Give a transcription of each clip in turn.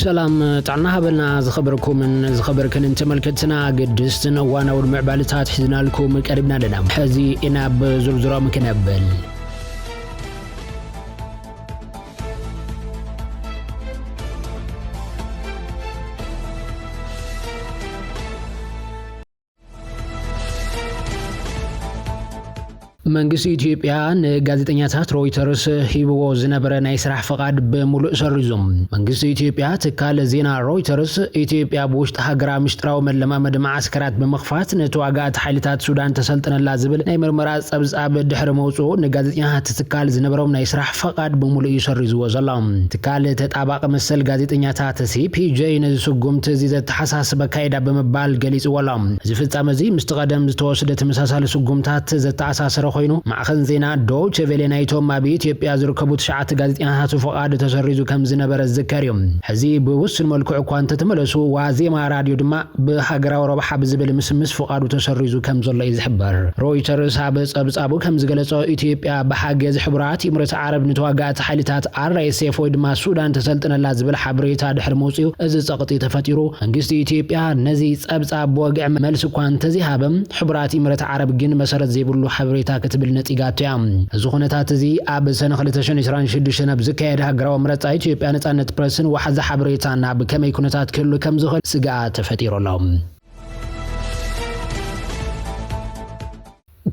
ሰላም ጥዕና ሃበልና። ዝኸበርኩምን ዝኸበርክንን ተመልከትትና፣ ግድስትን እዋናውን ምዕባልታት ሒዝናልኩም ቀሪብና ኣለና። ሕዚ ናብ ዝርዝሮም ክነብል። መንግስቲ ኢትዮጵያ ንጋዜጠኛታት ሮይተርስ ሂብዎ ዝነበረ ናይ ስራሕ ፍቓድ ብምሉእ ሰሪዙ። መንግስቲ ኢትዮጵያ ትካል ዜና ሮይተርስ፣ ኢትዮጵያ ብውሽጢ ሃገራ ምሽጥራዊ መለማመዲ መዓስከራት ብምኽፋት ንተዋጋእቲ ሓይልታት ሱዳን ተሰልጥነላ ዝብል ናይ ምርመራ ጸብጻብ ድሕሪ መውጽኡ፣ ንጋዜጠኛታት እቲ ትካል ዝነበሮም ናይ ስራሕ ፍቓድ ብምሉእ እዩ ሰሪዝዎ ዘሎ። ትካል ተጣባቂ መሰል ጋዜጠኛታት፣ ሲ ፒ ጄ፣ ነዚ ስጉምቲ እዚ ዘተሓሳስብ ኣካይዳ ብምባል ገሊጽዎ ኣሎ። እዚ ፍጻመ እዚ ምስቲ ቀደም ዝተወስደ ተመሳሳሊ ስጉምታት ዘተኣሳሰረ ኮይኑ፣ ማዕኸን ዜና ዶቼ ቬሌ ናይቶም ኣብ ኢትዮጵያ ዝርከቡ ትሽዓተ ጋዜጠኛታቱ ፍቓድ ተሰሪዙ ከም ዝነበረ ዝዝከር እዩ። ሕዚ ብውሱን መልክዑ እኳ እንተተመለሱ፣ ዋዜማ ራድዮ ድማ ብሃገራዊ ረብሓ ብዝብል ምስምስ ፍቓዱ ተሰሪዙ ከም ዘሎ እዩ ዝሕበር። ሮይተርስ ኣብ ጸብጻቡ ከም ዝገለጾ፣ ኢትዮጵያ ብሓገዝ ሕቡራት ኢምረት ዓረብ ንተዋጋእቲ ሓይልታት ኣር ኤስ ኤፍ ወይ ድማ ሱዳን ተሰልጥነላ ዝብል ሓበሬታ ድሕሪ መውጽኡ፣ እዚ ጸቕጢ ተፈጢሩ። መንግስቲ ኢትዮጵያ ነዚ ጸብጻብ ብወግዒ መልሲ እኳ እንተዘይሃበ፣ ሕቡራት ኢምረት ዓረብ ግን መሰረት ዘይብሉ ሓበሬታ ክትብል ነጺጋቶ እያ። እዚ ኩነታት እዚ ኣብ ሰነ ክልተ ሽሕን ዕስራን ሽዱሽተን ኣብ ዝካየድ ሃገራዊ ምረጻ ኢትዮጵያ ነጻነት ፕረስን ዋሕዚ ሓበሬታን ኣብ ከመይ ኩነታት ክህሉ ከም ዝኽእል ስግኣት ተፈጢሩ ኣሎ።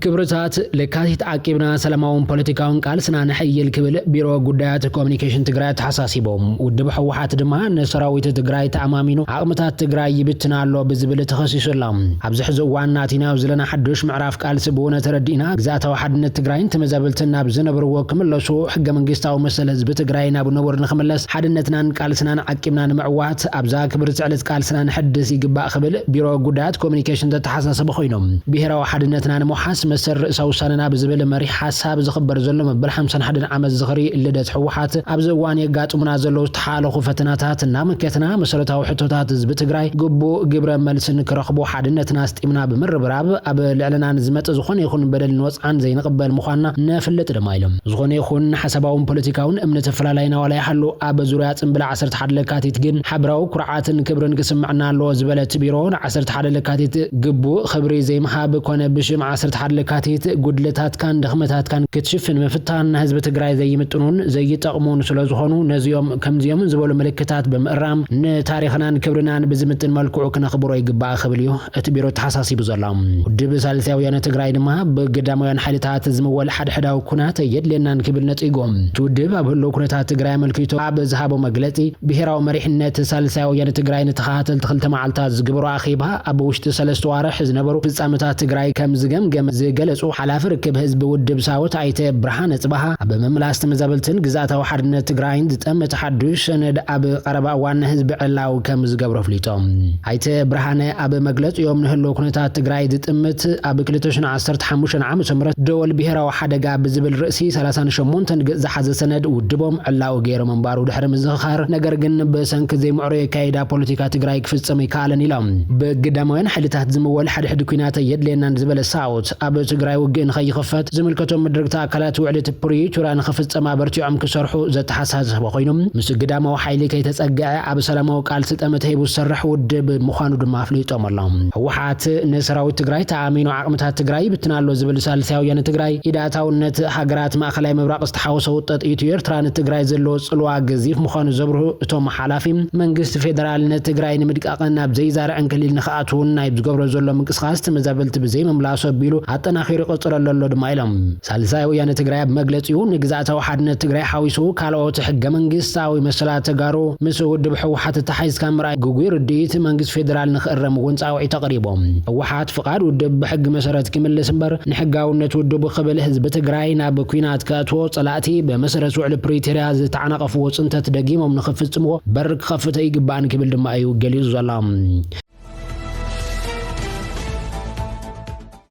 ክብርታት ለካቲት ዓቂብና ሰላማውን ፖለቲካውን ቃልስና ነሐይል ክብል ቢሮ ጉዳያት ኮሚኒኬሽን ትግራይ ኣተሓሳሲቦም። ውድብ ህወሓት ድማ ንሰራዊት ትግራይ ተኣማሚኑ ዓቕምታት ትግራይ ይብትን ኣሎ ብዝብል ተኸሲሱ ኣሎ። ኣብዚ ሕዚ እዋን ናቲናዮ ዘለና ሓዱሽ ምዕራፍ ቃልሲ ብእውነ ተረዲእና ግዝኣታዊ ሓድነት ትግራይን ተመዛበልትን ናብ ዝነብርዎ ክምለሱ፣ ሕገ መንግስታዊ መሰል ህዝቢ ትግራይ ናብ ነቡር ንክምለስ ሓድነትናን ቃልስናን ዓቂብና ንምዕዋት ኣብዛ ክብርቲ ዕለት ቃልስና ንሕድስ ይግባእ ክብል ቢሮ ጉዳያት ኮሚኒኬሽን ዘተሓሳሰበ ኮይኖም፣ ብሄራዊ ሓድነትና ንምውሓስ መሰል ርእሰ ውሳነና ብዝብል መሪሕ ሓሳብ ዝኽበር ዘሎ መበል ሓምሳን ሓደን ዓመት ዝኽሪ ልደት ህወሓት ኣብዚ እዋን የጋጥሙና ዘለዉ ዝተሓላለኹ ፈተናታት እናመከትና መሰረታዊ ሕቶታት ህዝቢ ትግራይ ግቡእ ግብረ መልሲ ንክረኽቡ ሓድነትና ኣስጢምና ብምርብራብ ኣብ ልዕልና ንዝመጽእ ዝኾነ ይኹን በደልን ወጽዓን ዘይንቕበል ምዃንና ነፍልጥ ድማ ኢሎም። ዝኾነ ይኹን ሓሳባውን ፖለቲካውን እምነት ኣፈላላይና ዋላ ይሃሉ፣ ኣብ ዙርያ ጽምብል ዓሰርተ ሓደ ለካቲት ግን ሓበራዊ ኩርዓትን ክብርን ክስምዕና ኣለዎ ዝበለ እቲ ቢሮ፣ ን ዓሰርተ ሓደ ለካቲት ግቡእ ክብሪ ዘይምሃብ ኮነ ብሽም ዓሰርተ ሓደ ለካቲት ጉድለታትካን ድኽመታትካን ክትሽፍን ምፍታን ንህዝቢ ትግራይ ዘይምጥኑን ዘይጠቕሙን ስለ ዝኾኑ፣ ነዚኦም ከምዚኦም ዝበሉ ምልክታት ብምእራም ንታሪኽናን ክብርናን ብዝምጥን መልክዑ ክነኽብሮ ይግባእ ክብል እዩ እቲ ቢሮ ተሓሳሲቡ ዘሎ። ውድብ ሳልሳይ ወያነ ትግራይ ድማ ብግዳማውያን ሓይልታት ዝምወል ሓድሕዳዊ ኩናት የድልየናን ክብል ነጺጎም። እቲ ውድብ ኣብ ህልው ኩነታት ትግራይ ኣመልኪቱ ኣብ ዝሃቦ መግለጺ፣ ብሄራዊ መሪሕነት ሳልሳይ ወያነ ትግራይ ንተኸታተልቲ ክልተ መዓልታት ዝግበሮ ኣኼባ ኣብ ውሽጢ ሰለስተ ዋርሕ ዝነበሩ ፍጻመታት ትግራይ ከም ዝገምገመ ዝገለጹ ሓላፊ ርክብ ህዝቢ ውድብ ሳወት ኣይተ ብርሃነ ጽባሃ፣ ኣብ ምምላስ ተመዛበልትን ግዝኣታዊ ሓድነት ትግራይን ዝጠመተ ሓዱሽ ሰነድ ኣብ ቀረባ እዋን ንህዝቢ ዕላዊ ከም ዝገብሮ ኣፍሊጦም። ኣይተ ብርሃነ ኣብ መግለጺኦም፣ ንህልው ኩነታት ትግራይ ዝጥምት ኣብ ክልተ ሽሕን ዓሰርተ ሓሙሽተን ዓመተ ምህረት ደወል ብሄራዊ ሓደጋ ብዝብል ርእሲ ሰላሳን ሸሞንተን ገጽ ዝሓዘ ሰነድ ውድቦም ዕላዊ ገይሩ ምንባሩ ድሕሪ ምዝኽኻር፣ ነገር ግን ብሰንኪ ዘይምዕሩይ ኣካይዳ ፖለቲካ ትግራይ ክፍጸም ኣይከኣለን ኢሎም። ብግዳማውያን ሓይልታት ዝምወል ሓድሕድ ኲናት የድልየናን ዝበለ ሳውት፣ ኣብ ትግራይ ውግእ ንኸይኽፈት ዝምልከቶም መድረግቲ ኣካላት ውዕል ፕሪቶርያ ንኽፍጸም ኣበርቲዖም ክሰርሑ ዘተሓሳሰበ ኮይኑ፣ ምስ ግዳማዊ ሓይሊ ከይተጸግዐ ኣብ ሰላማዊ ቃልሲ ጠመተ ሂቡ ዝሰርሕ ውድብ ምዃኑ ድማ ኣፍሊጦም ኣለዉ። ህወሓት ንሰራዊት ትግራይ ተኣሚኑ ዓቕምታት ትግራይ ይብትን ኣሎ ዝብል ሳልሳይ ወያነ ትግራይ፣ ኢድ ኣእታውነት ሃገራት ማእኸላይ ምብራቕ ዝተሓወሶ ውጠጥ ኢትዮ ኤርትራ ንትግራይ ዘለዎ ጽልዋ ገዚፍ ምዃኑ ዘብርሁ እቶም ሓላፊ፣ መንግስቲ ፌደራል ንትግራይ ንምድቃቕን ናብ ዘይዛርዕን ክልል ንኽኣትውን ናይ ዝገብሮ ዘሎ ምንቅስቓስ ተመዛበልቲ ብዘይምምላሱ ኣቢሉ ኣጠናኺሩ ይቕጽለሉ ኣሎ ድማ ኢሎም። ሳልሳይ ወያነ ትግራይ ኣብ መግለጺኡ፣ ንግዝኣታዊ ሓድነት ትግራይ ሓዊሱ ካልኦት ሕገ መንግስታዊ መሰላት ተጋሩ ምስ ውድብ ህወሓት ተታሒዝካ ምርኣይ ግጉይ ርድኢት መንግስቲ ፌደራል ንኽእረም እውን ጻውዒት ኣቕሪቦም። ህወሓት ፍቓድ ውድብ ብሕጊ መሰረት ክምልስ እምበር፣ ንሕጋውነት ውድቡ ክብል ህዝቢ ትግራይ ናብ ኲናት ከእትዎ፣ ጸላእቲ ብመሰረት ውዕሊ ፕሪቶርያ ዝተዓናቐፍዎ ጽንተት ደጊሞም ንኽፍጽምዎ በር ክኸፍት ኣይግባእን ክብል ድማ እዩ ገሊጹ ዘሎ።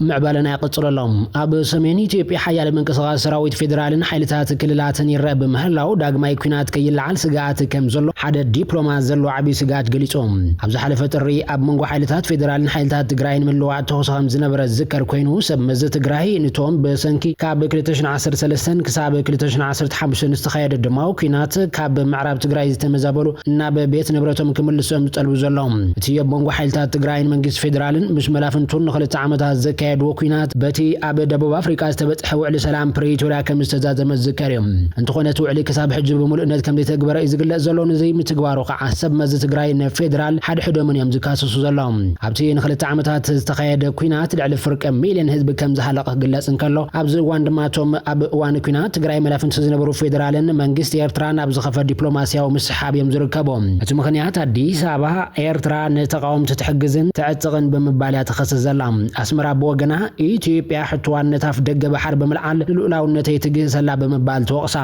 ምዕባለና ይቕጽል ኣሎ። ኣብ ሰሜን ኢትዮጵያ ሓያለ ምንቅስቓስ ሰራዊት ፌደራልን ሓይልታት ክልላትን ይረአ ብምህላው፣ ዳግማይ ኲናት ከይለዓል ስግኣት ከም ዘሎ ሓደ ዲፕሎማት ዘሎ ዓቢ ስግኣት ገሊጹ። ኣብ ዝሓለፈ ጥሪ፣ ኣብ መንጎ ሓይልታት ፌደራልን ሓይልታት ትግራይን ምልውዋጥ ተኹሲ ከም ዝነበረ ዝዝከር ኮይኑ፣ ሰብ መዚ ትግራይ ንቶም ብሰንኪ ካብ ክልተ ሽሕን ዓሰርተ ሰለስተን ክሳብ ክልተ ሽሕን ዓሰርተ ሓሙሽተን ዝተኻየደ ደማዊ ኲናት ካብ ምዕራብ ትግራይ ዝተመዛበሉ ናብ ቤት ንብረቶም ክምልሶም ዝጠልቡ ዘለዉ። እቲ ኣብ መንጎ ሓይልታት ትግራይን መንግስቲ ፌደራልን ምስ መላፍንቱን ንኽልተ ዓመታት ዘካየድዎ ኲናት በቲ ኣብ ደቡብ ኣፍሪቃ ዝተበጽሐ ውዕሊ ሰላም ፕሪቶርያ ከም ዝተዛዘመ ዝዝከር እዩ። እንተኾነ እቲ ውዕሊ ክሳብ ሕጂ ብምሉእነት ከም ዘይተግበረ እዩ ዝግለጽ ዘሎ። ንዘይምትግባሩ ከዓ ሰብ መዚ ትግራይ ንፌደራል ሓድሕዶምን እዮም ዝካሰሱ ዘለዉ። ኣብቲ ንኽልተ ዓመታት ዝተኻየደ ኲናት ልዕሊ ፍርቂ ሚልዮን ህዝቢ ከም ዝሃለቐ ክግለጽ እንከሎ፣ ኣብዚ እዋን ድማ እቶም ኣብ እዋን ኲናት ትግራይ መላፍንቲ ዝነበሩ ፌደራልን መንግስቲ ኤርትራን ኣብ ዝኸፈ ዲፕሎማስያዊ ምስሓብ እዮም ዝርከቡ። እቲ ምኽንያት ኣዲስ ኣበባ ኤርትራ ንተቓወምቲ ትሕግዝን ትዕጥቕን ብምባል እያ ትኸስስ ዘላ። ኣስመራ ብወገና ኢትዮጵያ ሕቶ ዋንነት ኣፍ ደገ ባሕሪ ብምልዓል ንልኡላውነተይ ትግህሰላ ብምባል ትወቕሳ።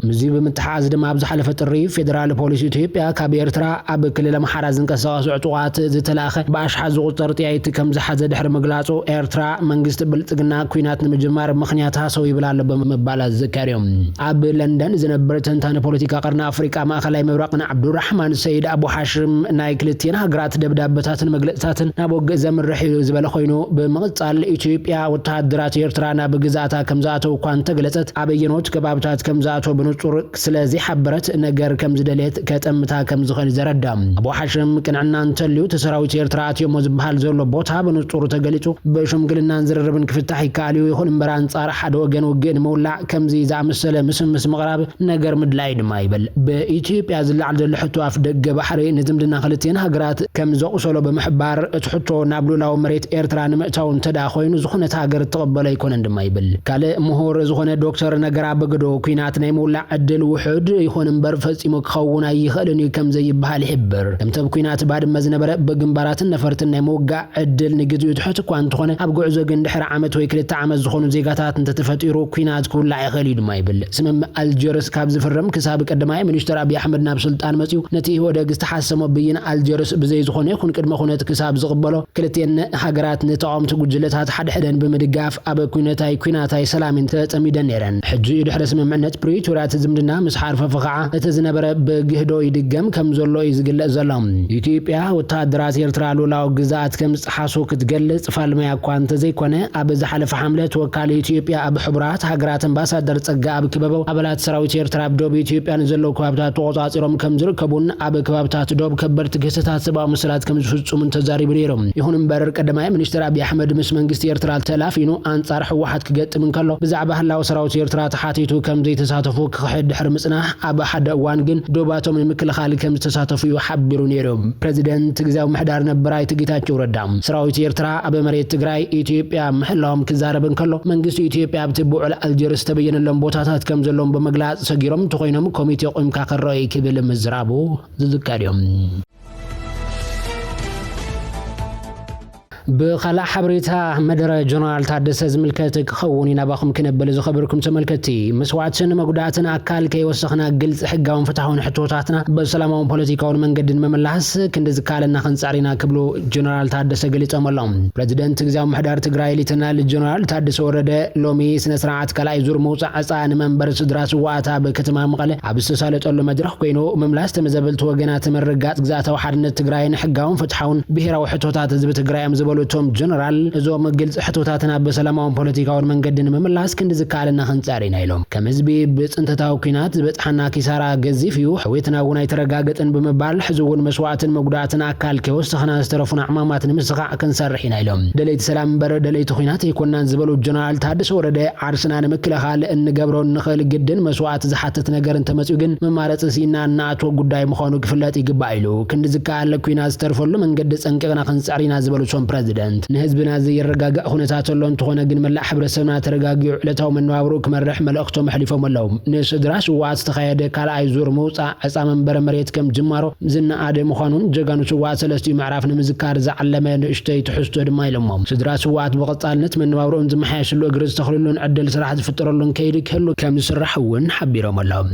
ምስዚ ብምትሓዝ ድማ ኣብ ዝሓለፈ ጥሪ ፌደራል ፖሊስ ኢትዮጵያ ካብ ኤርትራ ኣብ ክልል ኣምሓራ ዝንቀሳቐሱ ዕጡቓት ዝተላእኸ ብኣሽሓት ዝቑጸር ጥያይቲ ከም ዝሓዘ ድሕሪ ምግላጹ፣ ኤርትራ መንግስቲ ብልጽግና ኲናት ንምጅማር ምኽንያት ሃሰው ይብል ኣሎ ብምባል ዝዝከር እዩ። ኣብ ለንደን ዝነብር ተንታኒ ፖለቲካ ቀርኒ ኣፍሪቃ ማእኸላይ ምብራቕን ዓብዱራሕማን ሰይድ ኣቡ ሓሽም፣ ናይ ክልቲኤን ሃገራት ደብዳበታትን መግለጽታትን ናብ ውግእ ዘምርሕ እዩ ዝበለ ኮይኑ፣ ብምቕጻል ኢትዮጵያ ወተሃደራት ኤርትራ ናብ ግዝኣታ ከም ዝኣተው እኳ እንተገለጸት፣ ኣበየኖት ከባብታት ከም ዝኣተው ብንጹር ስለ ዘይሓበረት፣ ነገር ከም ዝደልየት ከጠምታ ከም ዝኽእል ዘረዳ። ኣቡ ሓሽም፣ ቅንዕና እንተልዩ እቲ ሰራዊት ኤርትራ ኣትዮሞ ዝበሃል ዘሎ ቦታ ብንጹር ተገሊጹ፣ ብሽምግልናን ዝርርብን ክፍታሕ ይከኣል እዩ። ይኹን እምበር፣ ኣንጻር ሓደ ወገን ውግእ ንምውላዕ ከምዚ ዝኣመሰለ ምስምስ ምቕራብ ነገር ምድላይ ድማ ይብል። ብኢትዮጵያ ዝለዓል ዘሎ ሕቶ ኣፍ ደገ ባሕሪ ንዝምድና ክልቲኤን ሃገራት ከም ዘቑሰሎ ብምሕባር፣ እቲ ሕቶ ናብ ሉላዊ መሬት ኤርትራ ንምእታው እንተ ደኣ ኮይኑ፣ ዝኾነት ሃገር እትቕበሎ ኣይኮነን ድማ ይብል። ካልእ ምሁር ዝኾነ ዶክተር ነገራ በገዶ፣ ኲናት ናይ ምውላዕ ዕድል ውሑድ ይኹን እምበር ፈጺሙ ክኸውን ኣይኽእልን እዩ ከም ዘይበሃል ይሕብር። ከምቲ ኣብ ኲናት ባድመ ዝነበረ ብግንባራትን ነፈርትን ናይ ምውጋእ ዕድል ንግዜኡ ትሑት እኳ እንተኾነ፣ ኣብ ጉዕዞ ግን ድሕሪ ዓመት ወይ ክልተ ዓመት ዝኾኑ ዜጋታት እንተተፈጢሩ፣ ኲናት ክውላዕ ይኽእል እዩ ድማ ይብል። ስምምዕ ኣልጀርስ ካብ ዝፍረም ክሳብ ቀዳማይ ሚኒስትር ኣብይ ኣሕመድ ናብ ስልጣን መጺኡ፣ ነቲ ኢህወደግ ዝተሓሰሞ ብይን ኣልጀርስ ብዘይ ዝኾነ ይኹን ቅድመ ኩነት ክሳብ ዝቕበሎ፣ ክልቲኤን ሃገራት ንተቓወምቲ ጉጅለታት ሓድሕደን ብምድጋፍ ኣብ ኩነታይ ኲናታይ ሰላምን ተጸሚደን ነይረን። ሕጂ ድሕሪ ስምምዕነት ፕሪቶርያ እቲ ዝምድና ምስ ሓርፈፈ ኸዓ እቲ ዝነበረ ብግህዶ ይድገም ከም ዘሎ እዩ ዝግለጽ ዘሎ። ኢትዮጵያ ወተሃደራት ኤርትራ ሉላዊ ግዝኣት ከም ዝጠሓሱ ክትገልጽ ፋልማያ እኳ እንተዘይኮነ፣ ኣብ ዝሓለፈ ሓምለ ተወካሊ ኢትዮጵያ ኣብ ሕቡራት ሃገራት ኣምባሳደር ጸጋኣብ ክበበው ኣባላት ሰራዊት ኤርትራ ኣብ ዶብ ኢትዮጵያ ንዘለዉ ከባብታት ተቖጻጺሮም ከም ዝርከቡን ኣብ ከባብታት ዶብ ከበድቲ ግህሰታት ሰብኣዊ መሰላት ከም ዝፍጽሙን ተዛሪቡ ነይሩ። ይኹን እምበር ቀዳማይ ሚኒስትር ኣብይ ኣሕመድ ምስ መንግስቲ ኤርትራ ተላፊኑ ኣንጻር ህወሓት ክገጥም እንከሎ ብዛዕባ ህላወ ሰራዊት ኤርትራ ተሓቲቱ ከም ዘይተሳተፉ ክኽሕድ ድሕሪ ምጽናሕ ኣብ ሓደ እዋን ግን ዶባቶም ንምክልኻል ከም ዝተሳተፉ እዩ ሓቢሩ ነይሩ። ፕረዚደንት ግዝያዊ ምሕዳር ነበር ኣይተ ጌታቸው ረዳ ሰራዊት ኤርትራ ኣብ መሬት ትግራይ ኢትዮጵያ ምህላዎም ክዛረብ እንከሎ መንግስቲ ኢትዮጵያ ኣብቲ ብውዕል ኣልጀርስ ዝተበየነሎም ቦታታት ከም ዘለዎም ብምግላጽ ሰጊሮም እንተኾይኖም ኮሚቴ ቆይምካ ክረኣዩ ክብል ምዝራቡ ዝዝከር እዩ። ብኻልእ ሓበሬታ መደረ ጀነራል ታደሰ ዝምልከት ክኸውን እዩ ናባኹም ክነብል ዝኸበርኩም ተመልከትቲ። መስዋዕትን መጉዳእትን ኣካል ከይወሰኽና ግልፂ ሕጋውን ፍትሓውን ሕቶታትና ብሰላማውን ፖለቲካውን መንገዲ ንምምላስ ክንዲ ዝከኣለና ክንፃር ኢና ክብሉ ጀነራል ታደሰ ገሊፆም ኣለዉ። ፕረዚደንት ግዝያዊ ምሕዳር ትግራይ ሌተናል ጀነራል ታደሰ ወረደ ሎሚ ስነ ስርዓት ካልኣይ ዙር ምውፃእ ዕፃ ንመንበር ስድራ ስዋኣት ኣብ ከተማ መቐለ ኣብ ዝተሳለጠሉ መድረኽ ኮይኑ ምምላስ ተመዛበልቲ ወገናት ምርግጋፅ ግዝኣታዊ ሓድነት ትግራይን ሕጋውን ፍትሓውን ብሄራዊ ሕቶታት ህዝቢ ትግራይ እዮም ዝበሉ እቶም ጀነራል፣ እዞም ግልፂ ሕቶታትና ብሰላማውን ፖለቲካውን መንገዲ ንምምላስ ክንዲ ዝከኣለና ክንፀር ኢና ኢሎም። ከም ህዝቢ ብፅንተታዊ ኲናት ዝበፅሓና ኪሳራ ገዚፍ እዩ፣ ሕውየትና እውን ኣይተረጋገፅን ብምባል ሕዚ እውን መስዋእትን መጉዳእትን ኣካል ከይወሰኽና ዝተረፉና ዕማማት ንምስኻዕ ክንሰርሕ ኢና ኢሎም። ደለይቲ ሰላም እምበር ደለይቲ ኲናት ኣይኮናን ዝበሉ ጀነራል ታደሰ ወረደ ዓርስና ንምክልኻል እንገብሮ እንኽእል ግድን መስዋእቲ ዝሓትት ነገር እንተመፅኡ ግን መማረፂ ስኢና እንኣትዎ ጉዳይ ምዃኑ ክፍለጥ ይግባእ ኢሉ። ክንዲ ዝከኣል ኲናት ዝተርፈሉ መንገዲ ፀንቂቕና ክንፅዕር ኢና ዝበሉ እቶም ፕረዚደንት፣ ንህዝብና ዘይረጋጋእ ኩነታት ኣሎ እንተኾነ ግን መላእ ሕብረተሰብና ተረጋጊዑ ዕለታዊ መነባብርኡ ክመርሕ መልእኽቶም ኣሕሊፎም ኣለዉ። ንስድራ ስውኣት ዝተኻየደ ካልኣይ ዙር ምውፃእ ዕፃ መንበሪ መሬት ከም ጅማሮ ዝነኣደ ምዃኑን ጀጋኑ ስውኣት ሰለስቲኡ ምዕራፍ ንምዝካር ዝዓለመ ንእሽተይ ትሕዝቶ ድማ ኢሎሞ። ስድራ ስውኣት ብቐፃልነት መነባብርኦም ዝመሓየሽሉ እግሪ ዝተኽልሉን ዕድል ስራሕ ዝፍጠረሉን ከይዲ ክህሉ ከም ዝስራሕ እውን ሓቢሮም ኣለዉ።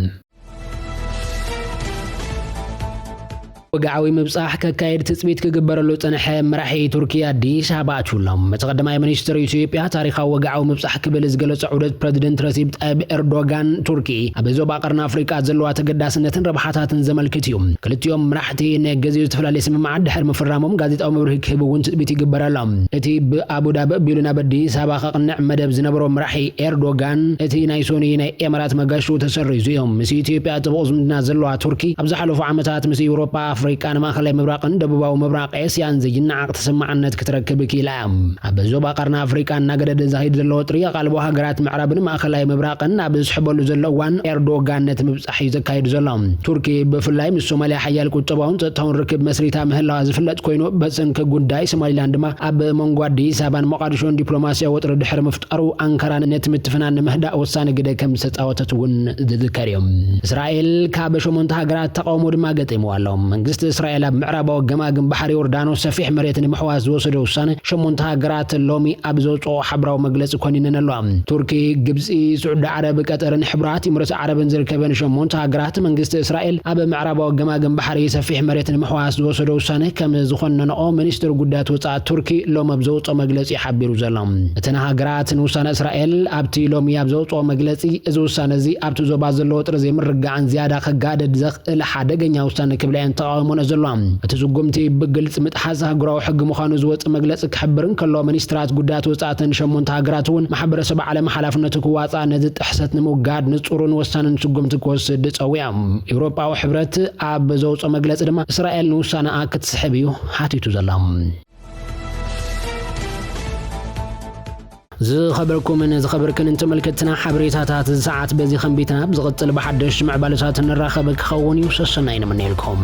ወግዓዊ ምብጻሕ ከካየድ ትጽቢት ክግበረሉ ዝጸንሐ መራሒ ቱርኪ ኣዲስ ኣበባ ኣትዩ ኣሎ። እቲ ቀዳማይ ሚኒስትር ኢትዮጵያ ታሪኻዊ ወግዓዊ ምብጻሕ ክብል ዝገለጾ ዑደት ፕረዚደንት ረሲብ ጣይብ ኤርዶጋን ቱርኪ ኣብ ዞባ ቀርኒ ኣፍሪቃ ዘለዋ ተገዳስነትን ረብሓታትን ዘመልክት እዩ። ክልቲኦም መራሕቲ ንግዜኡ ዝተፈላለየ ስምምዓት ድሕሪ ምፍራሞም ጋዜጣዊ መብርሂ ክህቡ እውን ትጽቢት ይግበረሎም። እቲ ብኣቡዳቢ ኣቢሉ ናብ ኣዲስ ኣበባ ከቕንዕ መደብ ዝነበሮ መራሒ ኤርዶጋን እቲ ናይ ሶኒ ናይ ኤማራት መገሹ ተሰሪዙ እዮም። ምስ ኢትዮጵያ ጥቡቕ ዝምድና ዘለዋ ቱርኪ ኣብ ዝሓለፉ ዓመታት ምስ ኤውሮጳ፣ ኣፍሪቃን ማእኸላይ ምብራቕን ደቡባዊ ምብራቕ ኤስያን ዘይነዓቕ ተሰማዕነት ክትረክብ ክኢላ እያ። ኣብ ዞባ ቀርኒ ኣፍሪቃ እናገደደ ዝኸይድ ዘሎ ወጥሪ ኣቓልቦ ሃገራት ምዕራብን ማእኸላይ ምብራቕን ኣብ ዝስሕበሉ ዘሎ እዋን ኤርዶጋን ነቲ ምብጻሕ እዩ ዘካይዱ ዘሎ። ቱርኪ ብፍላይ ምስ ሶማልያ ሓያል ቁጠባውን ጸጥታውን ርክብ መስሪታ ምህላዋ ዝፍለጥ ኮይኑ፣ በሰንኪ ጉዳይ ሶማሊላንድ ድማ ኣብ መንጎ ኣዲስ ኣበባን ሞቓዲሾን ዲፕሎማስያዊ ወጥሪ ድሕሪ ምፍጣሩ፣ ኣንካራ ነቲ ምትፍናን ንምህዳእ ወሳኒ ግደ ከም ዝተጻወተት እውን ዝዝከር እዩ። እስራኤል ካብ ሸሞንተ ሃገራት ተቃውሞ ድማ ገጢምዋ ኣሎ። መንግስቲ እስራኤል ኣብ ምዕራባዊ ገማግም ባሕሪ ዮርዳኖስ ሰፊሕ መሬት ንምሕዋስ ዝወሰዶ ውሳነ ሸሞንተ ሃገራት ሎሚ ኣብ ዘውፅኦ ሓብራዊ መግለፂ ኮኒነን ኣለዋ። ቱርኪ፣ ግብፂ፣ ስዑዲ ዓረብ፣ ቀጠርን ሕቡራት ኢምረት ዓረብን ዝርከበን ሸሞንተ ሃገራት መንግስቲ እስራኤል ኣብ ምዕራባዊ ገማግም ባሕሪ ሰፊሕ መሬት ንምሕዋስ ዝወሰዶ ውሳነ ከም ዝኾነንኦ ሚኒስትር ጉዳያት ወፃኢ ቱርኪ ሎም ኣብ ዘውፅኦ መግለፂ ሓቢሩ ዘሎ። እተን ሃገራት ንውሳነ እስራኤል ኣብቲ ሎሚ ኣብ ዘውፅኦ መግለፂ፣ እዚ ውሳነ እዚ ኣብቲ ዞባ ዘሎ ወጥሪ ዘይምርግጋዕን ዝያዳ ከጋድድ ዘኽእል ሓደገኛ ውሳነ ክብላ እየን ተቃውሞን ዘለዋ። እቲ ስጉምቲ ብግልፂ ምጥሓስ ኣህጉራዊ ሕጊ ምዃኑ ዝወፀ መግለፂ ክሕብር እንከሎ፣ ሚኒስትራት ጉዳያት ወፃእተን ሸሞንተ ሃገራት እውን ማሕበረሰብ ዓለም ሓላፍነቱ ክዋፃእ ነዚ ጥሕሰት ንምውጋድ ንፁርን ወሳንን ስጉምቲ ክወስድ ፀዊዖም። ኤውሮጳዊ ሕብረት ኣብ ዘውፅኦ መግለፂ ድማ እስራኤል ንውሳነኣ ክትስሕብ እዩ ሓቲቱ ዘሎ። ዝኸበርኩምን ዝኸበርክን ተመልከትና፣ ሓበሬታታት እዚ ሰዓት በዚ ከንቢትና፣ ብዝቕጽል ብሓደሽ ምዕባለታት ንራኸብ ክኸውን እዩ። ሰሰናይ ንምነየልኩም።